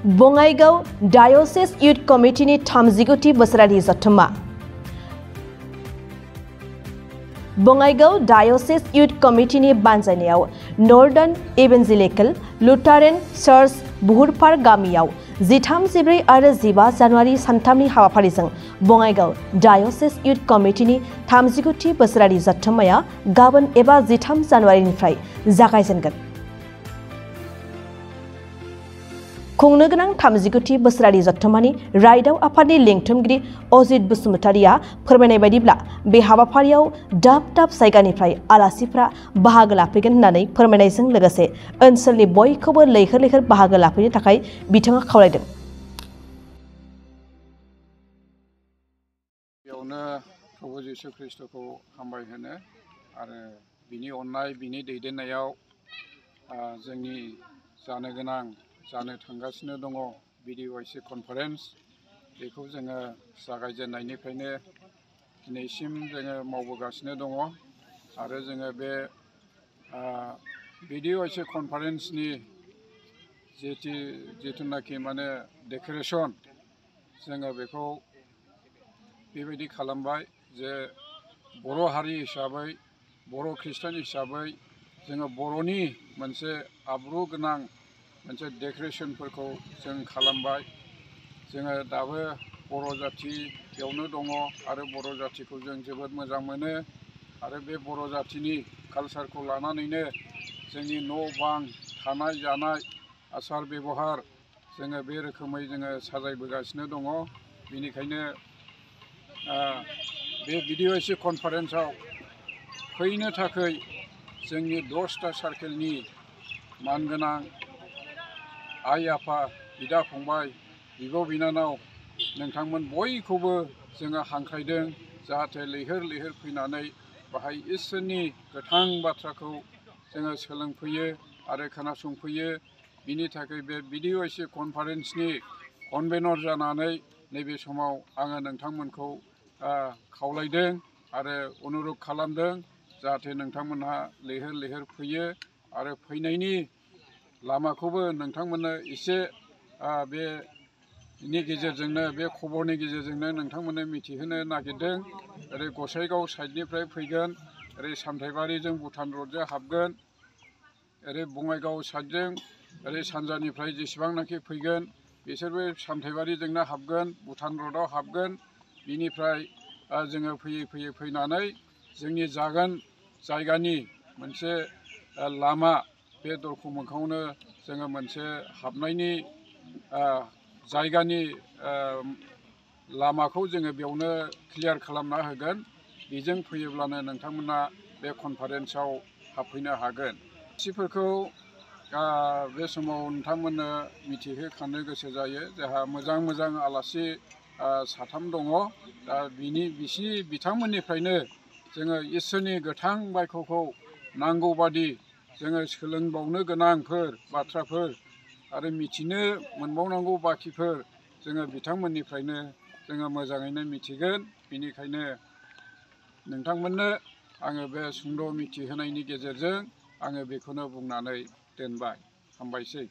Bongaigaon diocese youth कमिटिनि 39थि बोसोरारि जथुम्मा बङाइगाव डायोसिस युथ कमिटिनि बानजायनायाव northern evangelical Lutheran church Buhurpar गामियाव 13, 14 आरो 15 जानुवारि सानथामनि हाबाफारिजों बङाइगाव डायोसिस युथ कमिटिनि 39थि बोसोरारि जथुम्माया गाबोन एबा 13 जानुवारिनिफ्राय जागायजेनगोन। खुंनो गोनां 39थि बोसोरारि जथुम्मानि रायदाव आफादनि लेंथुमगिरि अजित बसुमतारिया फोरमायनाय बायदिब्ला बे हाबाफारियाव दाब दाब जायगानिफ्राय आलासिफ्रा बाहागो लाफैगोन होननानै फोरमायनायजों लोगोसे ओनसोलनि बयखौबो लैहोर लैहोर बाहागो लाफैनो थाखाय बिथाङा खावलायदों। बेयावनो प्रभु जिसु ख्रिस्टखौ हामबाय होनो आरो बिनि अननाय बिनि दैदेननायाव जोंनि जानो थांगासिनो दङ BDYC कनफारेन्स बेखौ जोङो जागायजेननायनिफ्रायनो दिनैसिम जोङो मावबोगासिनो दङ आरो जोङो बे BDYC कनफारेन्सनि जिथुनाखि माने डेकरेसन जोङो बेखौ बेबायदि खालामबाय जे बर' हारि हिसाबै बर' खृष्टान हिसाबै जोङो बर'नि मोनसे आब्रु गोनां मोनसे डेकरेसनफोरखौ जों खालामबाय। जोङो दाबो बर' जाथि बेयावनो दङ आरो बर' जाथिखौ जों जोबोद मोजां मोनो आरो बे बर' जाथिनि कालसारखौ लानानैनो जोंनि न' बां थानाय जानाय आसार बेबहार जोङो बे रोखोमै जोङो साजायबोगासिनो दङ। बेनिखायनो बे BDYC कनफारेन्सआव फैनो थाखाय जोंनि 10टा सार्केलनि मानगोनां आइ आफा बिदा फंबाय बिब' बिनानाव नोंथांमोन बयखौबो जोङो हांख्रायदों जाहाथे लैहोर लैहोर फैनानै बाहाय इसोरनि गोथां बाथ्राखौ जोङो सोलोंफैयो आरो खोनासंफैयो। बिनि थाखाय बे BDYC कनफारेन्सनि कनभेनर जानानै नैबे समाव आङो नोंथांमोनखौ खावलायदों आरो अनुरद खालामदों जाहाथे नोंथांमोनहा लैहोर लैहोर फैयो आरो फैनायनि लामाखौबो नोंथांमोननो एसे बेनि गेजेरजोंनो बे खबरनि गेजेरजोंनो नोंथांमोननो मिथिहोनो नागिरदों। ओरै गसाइगाव साइडनिफ्राय फैगोन, ओरै सामथाइबारिजों भुटान रडजों हाबगोन, ओरै बङाइगाव साइडजों ओरै सानजानिफ्राय जेसेबांनाखि फैगोन बिसोरबो सामथाइबारिजोंनो हाबगोन, भुटान रडआव हाबगोन। बिनिफ्राय जोङो फैयै फैनानै जोंनि जायगानि मोनसे लामा बे दरखं मोखाङावनो जोङो मोनसे हाबनायनि जायगानि लामाखौ जोङो बेयावनो क्लियार खालामना होगोन। बेजों फैयोब्लानो नोंथांमोना बे कनफारेन्सआव हाबफैनो हागोन। आलासिफोरखौ बे समाव नोंथांमोननो मिथिहोखानो गोसो जायो जोंहा मोजां आलासि 3 दङ। दा बिथांमोननिफ्रायनो जोङो इसोरनि गोथां बायख'खौ नांगौबादि जोङो सोलोंबावनो गोनांफोर बाथ्राफोर आरो मिथिनो मोनबावनांगौ बाखिफोर जोङो बिथांमोननिफ्रायनो जोङो मोजाङैनो मिथिगोन। बेनिखायनो नोंथांमोननो आङो बे सुंद' मिथिहोनायनि गेजेरजों आङो बेखौनो बुंनानै दोनबाय। हामबायसै।